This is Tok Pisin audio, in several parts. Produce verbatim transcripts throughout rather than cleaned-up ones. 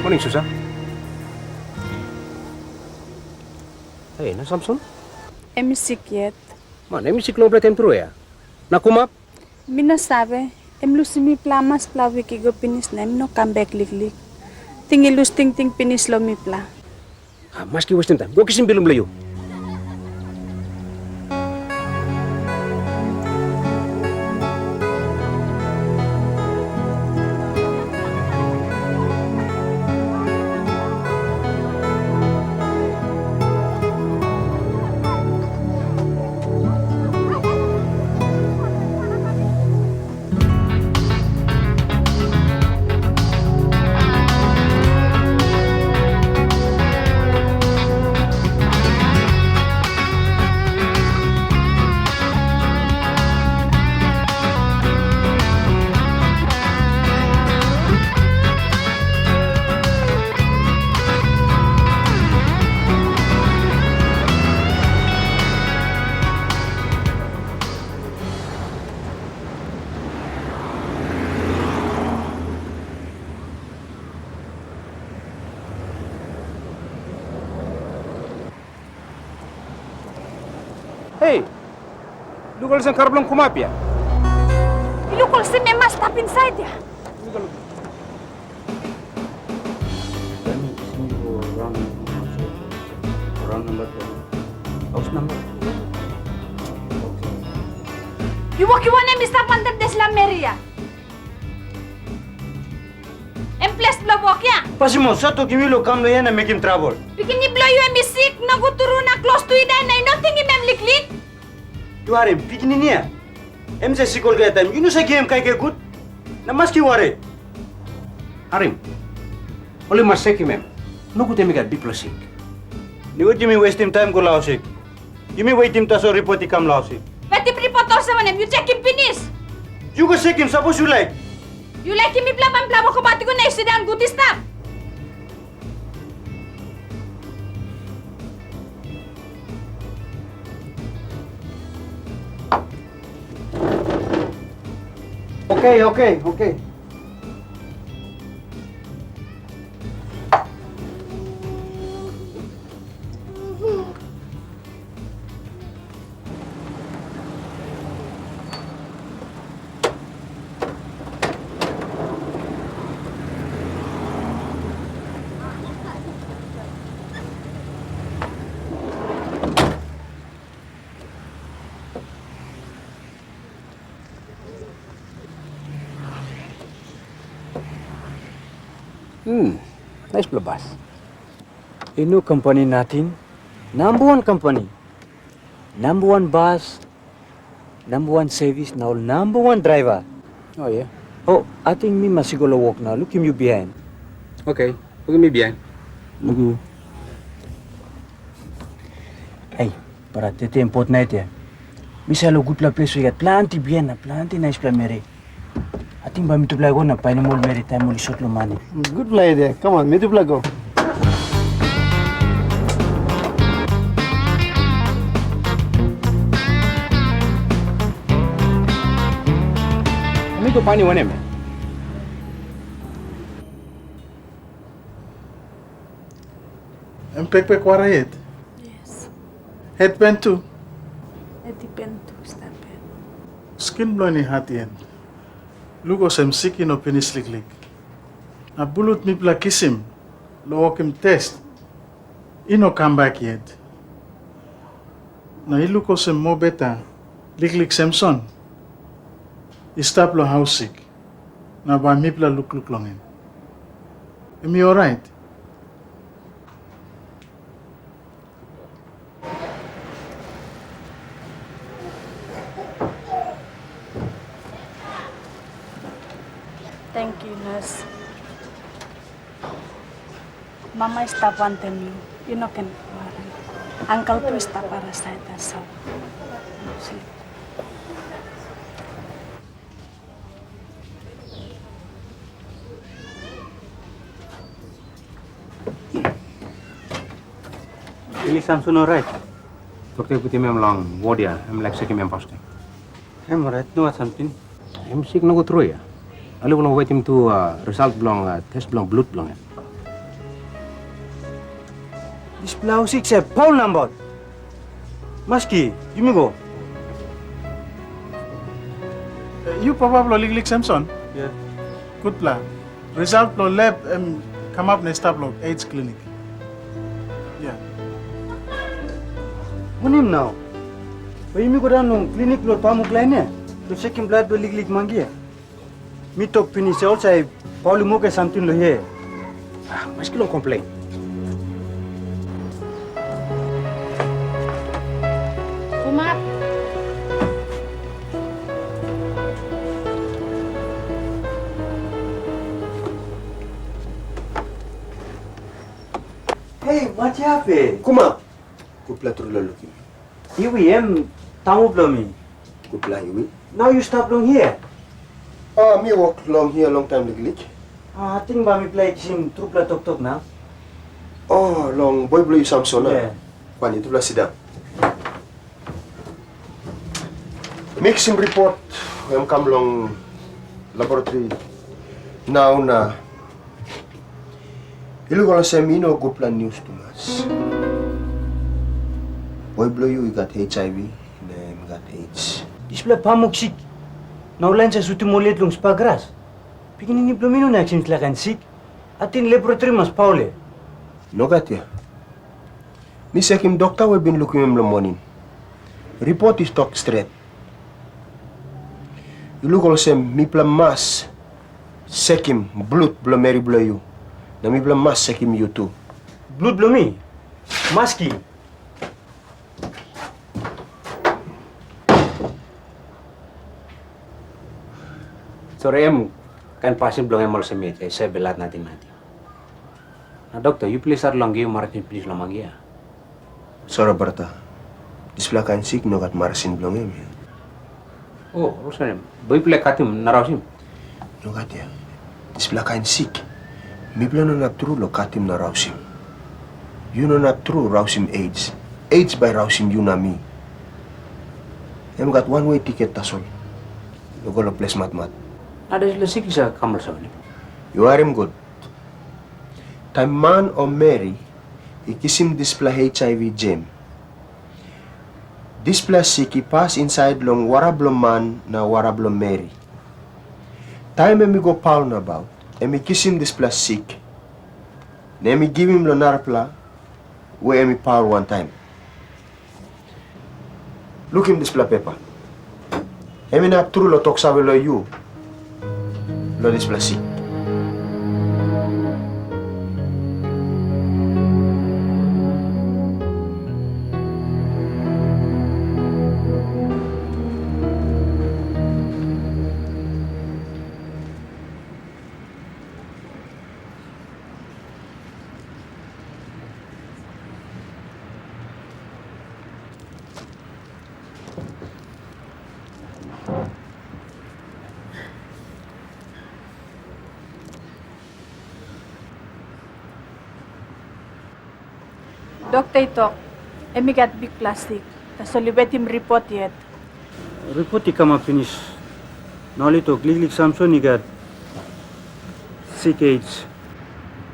Moning, Susa. Hei, na Samson? Em i sik yet. Man, em i sik longpela taim tru, ya? Na Kumap? Mi no save. Em lusim mipela maspela wik i go pinis na em i no kam bek liklik. Ting i lus tingting pinis long mipela. Ah, maski westim taim. Go kisim bilong bilong yu. Hei, luk olsem kar bilong Kumap ya. I luk olsem em mas stap insait ya. Luka, luka. Let me see your round, round number two. House number? Okay. Yu wokim wanem i stap wantaim dispela meri ya? Em ples bilong wok ya? Pasim ol sa tokim yu long kam long hia na mekim trabel. Pikinini bilong yu em i sik, nogut tru na klostu i dai na yu no tingim em liklik. Yu harim, pikinini ya? Em i save sik olgeta taim. Yu no save givim kaikai gut? Na maski wari. Harim, ol i mas sekim em. Nogut em i gat bikpela sik. Nogut yumi westim taim go long haus sik. Yumi wetim tasol ripot i kam long haus sik. Wetim ripot olsem wanem? Yu sekim pinis? Yu go sekim, sapos yu laik. Yu laikim mipela bai mipela wokabaut i go na yu sindaun gut i stap? Okay, okay, okay. Hmm, naispela bas. I no kompani nating. Namba wan kompani. Namba wan bas, namba wan sevis, na ol namba wan draiva. Oh, ya. Oh, ating mi mas i go long wok nau. Lukim yu bihain. Oke, lukim mi bihain. Lukim yu. Hei, brat, tete em fotnait ya. Mi save long gutpela ples we i gat planti bia na planti naispela meri. Ating bai mitupela i go na painim ol meri taim ol i sot long mani. Gutpela idea. Kam on, mitupela go. Mi go painim wanem ya? Em pekpek wara yet? Yes. Het pen tu? Het i pen tu, stap pen. Skin bilong en i hat yet. Luk olsem sik i no pinis liklik. Na blut mipela kisim long wokim tes i no kam bek yet. Na i luk olsem mobeta liklik Samson i stap long haus sik, na bai mipela lukluk long em. Em i orait. Tenkyu, nas. Mama i stap wantaim yu, yu no ken wari. Uncle tu i stap arasait tasol. Pinis Samson orait? Dokta i putim em long wod ya, em laik sekim em pastaim. Em orait, nogat samting. Em sik nogut tru ya. Ol i bilong wetim tu, a, result bilong, a, tes bilong blut bilong en. Dispela haus sik save paul nabaut. Maski, yumi go. Eh, yu papa bilong liklik Samson? Ya. Gutpela. Result bilong lab em kamap na i stap long AIDS klinik. Ya. Wanem nau? Bai yumi go daun long klinik bilong pamuk lain ya? Long sekim blut bilong liklik mangi ya? Mi tok pinis, olsem paulim olgeta samting long hia. Ah, maski long komplein. Kumap. Hei, Matiape. Kumap. Gutpela tru long lukim. Iwi, em tamu bilong mi. Gutpela Iwi. Nau yu stap long hia? Ah, mi wok long hia longtaim liklik. Ah, ating bai mipela i kisim trupela toktok nau. Oh, long boi bilong yu Samson, a? Yeah. Kwani, tupela sidang. Mi kisim ripot em kam long laboratori nau na i luk olsem i no gutpela nius tumas. Boi bilong yu i gat HIV na em i gat AIDS. Dispela pamuk sik, na ol lain sa sutim ol yet long spa gras. Pikinini bilong mi no inap kisim dispela kain sik. Ating laboratori mas paul ya. Nogat ya. Mi sekim dokta we bin lukim em long moning. Ripot i tok stret. I luk olsem mipela mas sekim blut bilong meri bilong yu, na mipela mas sekim yu tu. Blut bilong mi? Maski. Sori, em kain pasin bilong em olsem yet, em save belhat nating nating. Na dokta, yupela i stat long givim marasin pinis long mangi ya? Sori brata, dispela kain sik i no gat marasin bilong em ya. O, olsem, bai yupela i katim na rausim? Nogat ya. Dispela kain sik, mipela no inap tru long katim na rausim. Yu no inap tru rausim AIDS. AIDS bai rausim yu na mi. Em i gat wanwe tiket tasol, long go long ples matmat. Na dispela sik i save kam olsem wanem? Yu harim gut. Taim man o meri i kisim dispela HIV jem, dispela sik i pas insait long wara bilong man na wara bilong meri. Taim em i go paul nabaut, em i kisim dispela sik, na em i givim long narapela we em i paul wantaim. Lukim dispela pepa. Em inap tru long toksave long yu long dispela sik. Dokta i tok, em i gat bikpela sik, tasol i wetim ripot yet. Ripot i kamap pinis. Na ol i tok liklik Samson i gat sik AIDS.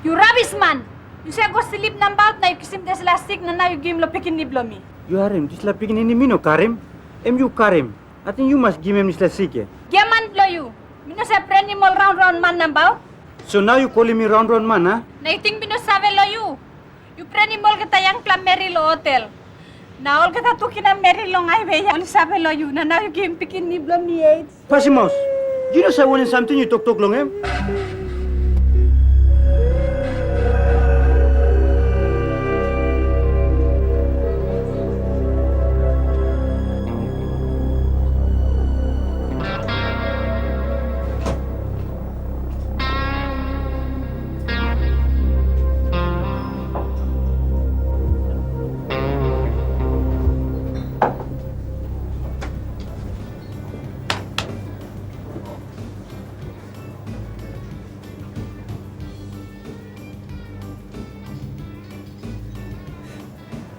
Yu rabis man! Yu save go slip nabaut na yu kisim dispela sik na nau yu givim long pikinini bilong mi. Yu harim, dispela pikinini mi no karim, em yu karim. Ating yu mas givim em dispela sik ya. Giaman bilong yu, mi no save prenim ol raun raun man nabaut. So nau yu kolim mi raun raun man, a? Na yu ting mi no save long yu? Yu prenim olgeta yangpela meri long hotel. Na olgeta tu kina meri long haiwe ol i save long yu, na nau yu givim pikinini bilong mi AIDS. Pasim maus. Yu no save wanem samting yu toktok long em.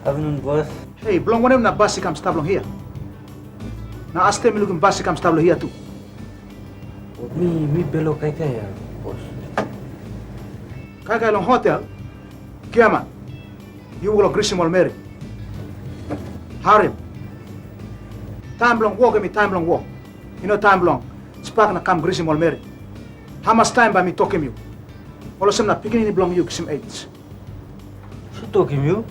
Afternoon, boss. Hei, bilong wanem na bas i kam stap long hia? Na asde mi lukim bas i kam stap long hia tu. Mi, mi belo kaikai ya, boss. Kaikai long hotel? Giaman. Yu go grisim ol meri. Harim. Taim bilong wok em i taim bilong wok. I no taim bilong spak na kam grisim ol meri. Hamas taim bai mi tokim yu? Olsem na pikinini bilong yu kisim AIDS. Su tokim yu?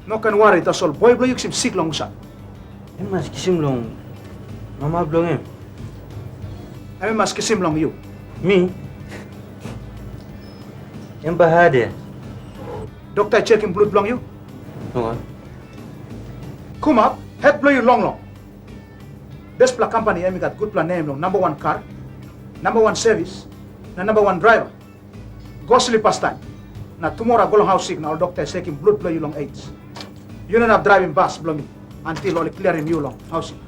No ken wari, tasol boi bilong yu kisim sik long husat? Em mas kisim long mama bilong em. Em i mas kisim long yu. Mi? Em bai hat ya. Dokta i sekim blut bilong yu? Nogat. Kumap, het bilong yu longlong. Dispela kampani em i gat gutpela nem long namba wan kar, namba wan sevis, na namba wan draiva. Go slip pastaim. Na tumora go long haus sik na ol dokta i sekim blut bilong yu long AIDS. Yu no inap draivim bas bilong mi antil ol i kliarim yu long haus sik.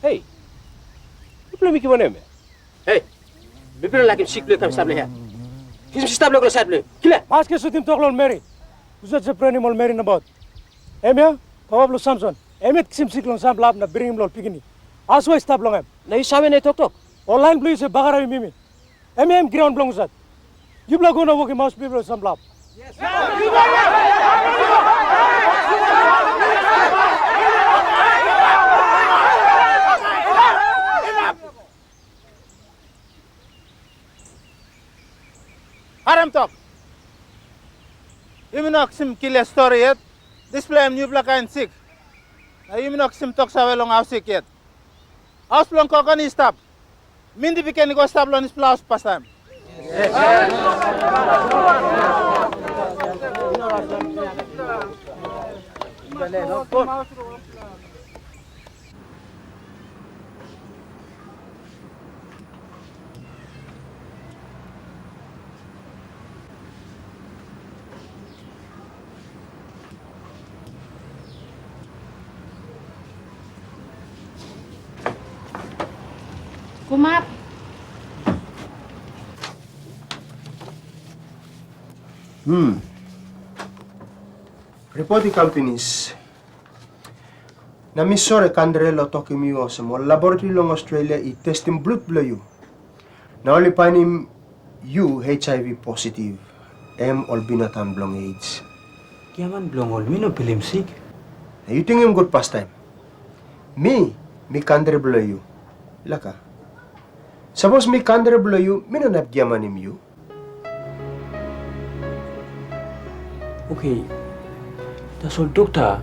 Hei, yupela mekim wanem ya? Hei, mipela laikim sik bilong yu kam stap long hia. Kisim stap long sait bilong yu. Kila! Maski sutim tok long ol meri. Husat sa prenim ol meri nabaut? Em ya, papa bilong Samson. Em yet kisim sik long sampela hap na bringim long ol pikinini. Asua i stap long em. Na yu save na yu toktok? Ol lain bilong yu sa bagarapim yumi. Em ya em graun bilong husat? Yupela go na wokim haus bilong sampela hap. Harim tok. Yumi no kisim klia stori yet. Dispela em nupela kain sik. Na yumi no kisim toksave long haus sik yet. Haus bilong Kokon i stap. Minti Biken i go stap long dispela haus pastaim. Kumap. Hmm. Ripot i kam pinis. Na mi sori, Kandre, long tokim yu olsem, ol laboratori long Australia i testim blut bilong yu. Na ol i painim yu H I V positiv, em ol binatang bilong AIDS. Giaman bilong ol, mi no pilim sik. Na yu tingim gut pastaim. Mi, mi Kandre bilong yu. Laka. Sapos mi Kandre bilong yu, mi no inap giamanim yu. Oke, tasol dokta,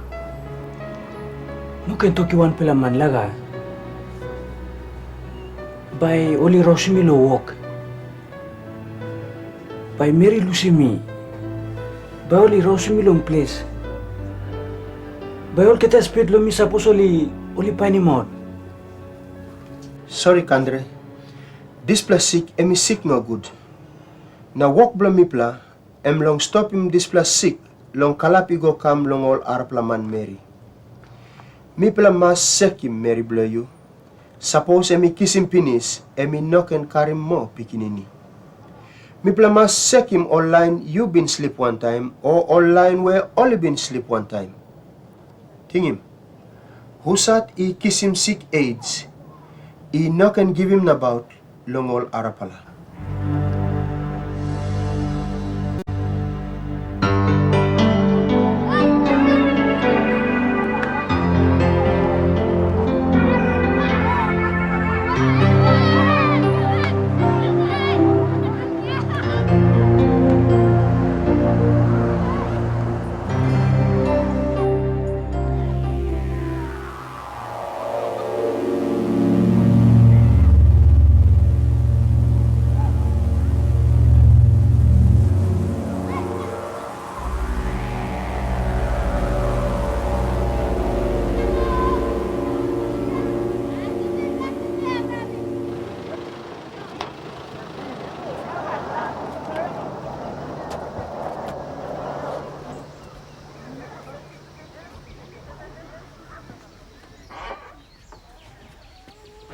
no ken tokim wanpela man laga, bai ol i rausim mi long wok. Bai meri lusim mi. Bai ol i rausim mi long ples. Bai olgeta spirit long mi sapos ol i, ol i painimaut. Sori, Kandre. Dispela sik em i sik nogut. Na wok bilong mipela, em long stopim dispela sik long kalap i go kam long ol arapela manmeri. Mipela mas sekim meri bilong yu. Sapos em i kisim pinis, em i no ken karim moa pikinini. Mipela mas sekim ol lain yu bin slip wantaim, o ol lain we ol i bin slip wantaim. Tingim, husat i kisim sik AIDS, i no ken givim nabaut long ol arapela.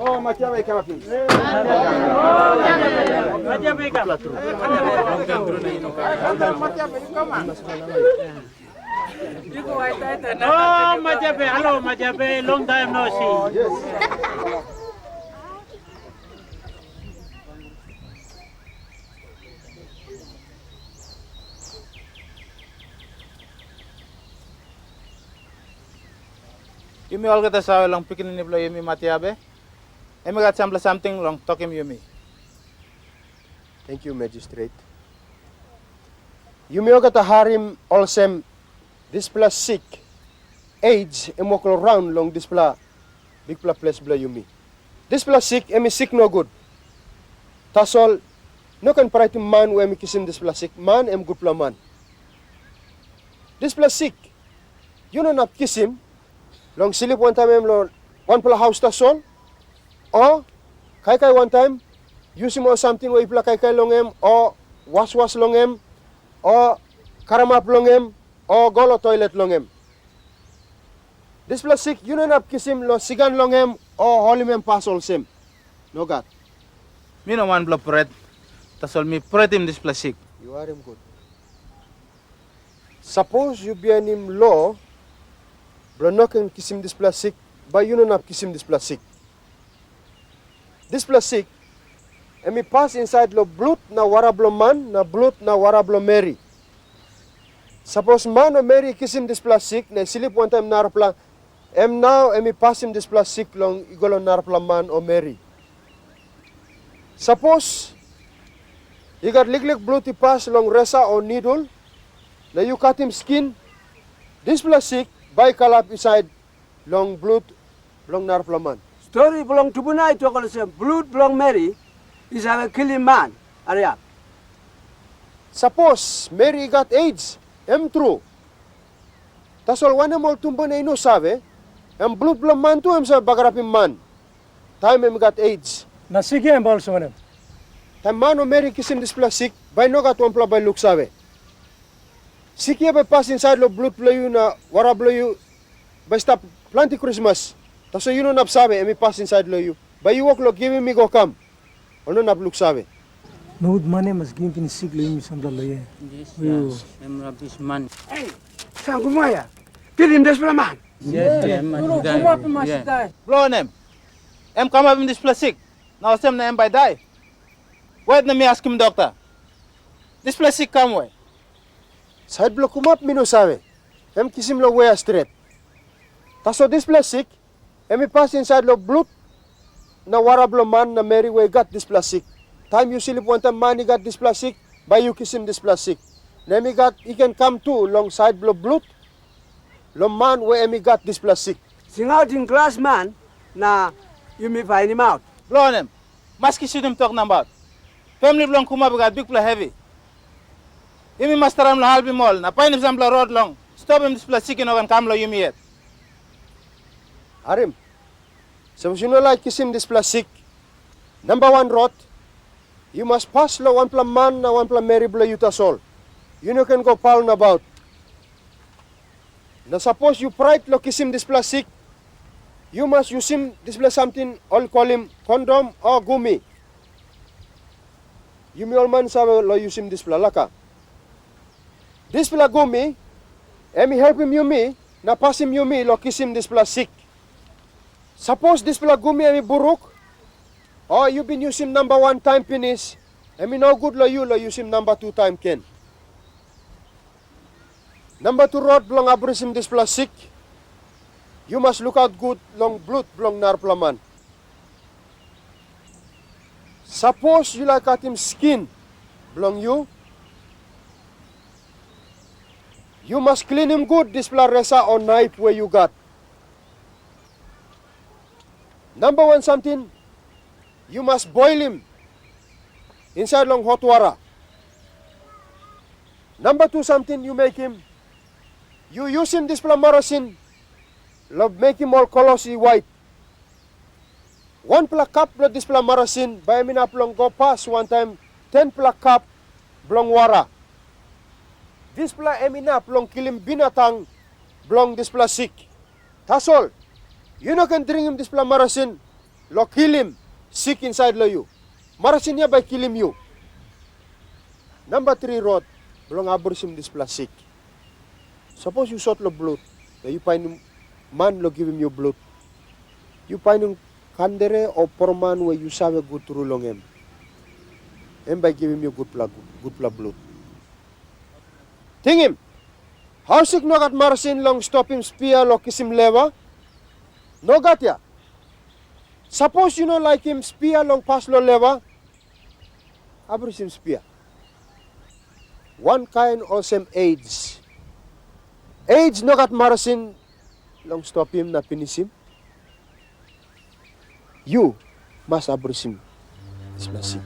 Oh, Matia bai kamap. Matia bai kamap. Oh, Matia bai, hello, Matia bai, long time no see. Yumi olgeta save long pikinini bilong yumi Matia bai, em i gat sampela samting long tokim yumi. Tenkyu, Magistrate. Yumi olgeta harim olsem, dispela sik, AIDS, em wok raun long dispela bikpela ples bilong yumi. Dispela sik em i sik nogut. Tasol no ken praitim man we em i kisim dispela sik, man em gutpela man. Dispela sik yu no inap kisim long slip wantaim em long wanpela haus tasol, o kaikai wantaim, yusim ol samting we yupela kaikai long em, o waswas long em, o karamap long em, o go long toilet long em. Dispela sik yu no inap kisim long sigan long em o holim em pas olsem. Nogat. Mi no man bilong pret, tasol mi pretim dispela sik. Yu harim gut. Sapos yu bihainim lo bilong no ken kisim dispela sik, bai yu no inap kisim dispela sik. Dispela sik em i pas insait long blut na wara bilong man na blut na wara bilong meri. Sapos man o meri i kisim dispela sik na i slip wantaim narapela, em nau em i pasim dispela sik long i go long narapela man o meri. Sapos i gat liklik blut i pas long resa o nidul, na yu katim skin, dispela sik bai i kalap insait long blut bilong narapela man. Stori bilong tumbuna i tok olsem, blut bilong meri i save kilim man. Hariap. Sapos meri i gat AIDS, em tru. Tasol wanem ol tumbuna i no save, em blut bilong man tu em save bagarapim man, taim em i gat AIDS. Na sik ya em bai olsem wanem? Taim man o meri i kisim dispela sik, bai i no gat wanpela bai luksave. Sik ya bai pas insait long blut bilong yu na wara bilong yu bai i stap planti krismas. Tasol yu no inap save, em i pas insait long yu. Bai yu wok long givim i go kam. Ol no inap luksave. Nogut man em mas givim pinis sik long yumi sampela long yia. Yes, yu. Yes, em rabis man. Ei, sangkumaya, kilim dispela man. Yes, yes, em mas i dai. Yes. Bilong wanem? Em kamapim dispela sik, na olsem na em bai i dai. Wet na mi askim dokta. Dispela sik kam we? Sait bilong kumap mi no save. Em kisim long wea stret. Tasol dispela sik, em i pas insait long blut na wara bilong man na meri we i gat dispela sik. Taim yu slip wantaim man i gat dispela sik, bai yu kisim dispela sik. Na em i gat i ken kam tu long sait bilong blut, long man we em i gat dispela sik. Singautim glas man na yumi painimaut. Bilong wanem? Maski sutim tok nabaut. Famili bilong Kumap i gat bikpela hevi. Yumi mas traim long helpim ol na painim sampela rot long stopim dispela sik i no ken kam long yumi yet. Harim. Sapos yu no laik kisim dispela sik, namba wan rot, yu mas pas long wanpela man na wanpela meri bilong yu tasol. Yu no ken go paul nabaut. Na sapos yu prait long kisim dispela sik, yu mas yusim dispela samting ol i kolim kondom o gumi. Yumi ol man save long yusim dispela laka. Dispela gumi, em i helpim yumi na pasim yumi long kisim dispela sik. Sapos dispela gumi em i bruk, o yu bin yusim namba wan taim pinis, em i nogut long yu long yusim namba tu taim gen. Namba tu rot bilong abrusim dispela sik, yu mas lukaut gut long blut bilong narapela man. Sapos yu laik katim skin bilong yu, yu mas klinim gut dispela resa o naip we yu gat. Namba wan samting, yu mas boilim insait long hot wara. Namba tu samting yu mekim, yu yusim dispela marasin long mekim ol klos i wait. Wanpela kap bilong dispela marasin bai em inap long go pas wantaim tenpela kap bilong wara. Dispela em inap long kilim binatang bilong dispela sik. Tasol yu no ken dringim dispela marasin long kilim sik insait long yu. Marasin ya bai kilim yu. Namba tri rot bilong abrusim dispela sik. Sapos yu sot long blut, na yu painim man long givim yu blut, yu painim kandere o poroman we yu save gut tru long em. Em bai givim yu gutpela, gutpela blut. Tingim, hausik no gat marasin long stopim spia long kisim lewa. Nogat ya. Sapos yu no laikim spia long pas long lewa, abrusim spia. Wankain olsem AIDS. AIDS no gat marasin long stopim na pinisim. Yu mas abrusim dispela sik.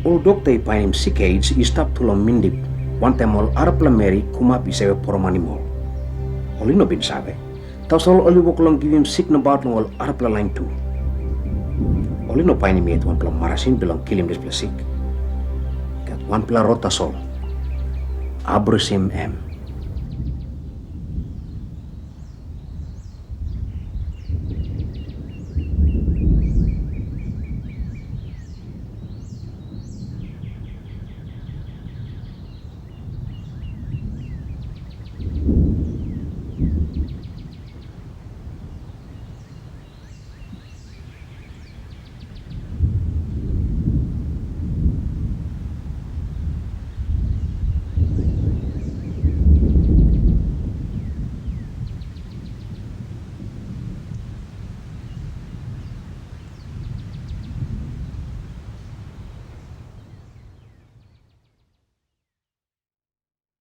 Ol dokta i painim sik AIDS i stap tu long Mindip, wantaim ol arapela meri Kumap i save poromanim ol. Ol i no bin save, tasol ol i wok long givim sik nabaut long ol arapela lain tu. Ol i no painim yet wanpela marasin bilong kilim dispela sik. Gat wanpela rot tasol, abrusim em.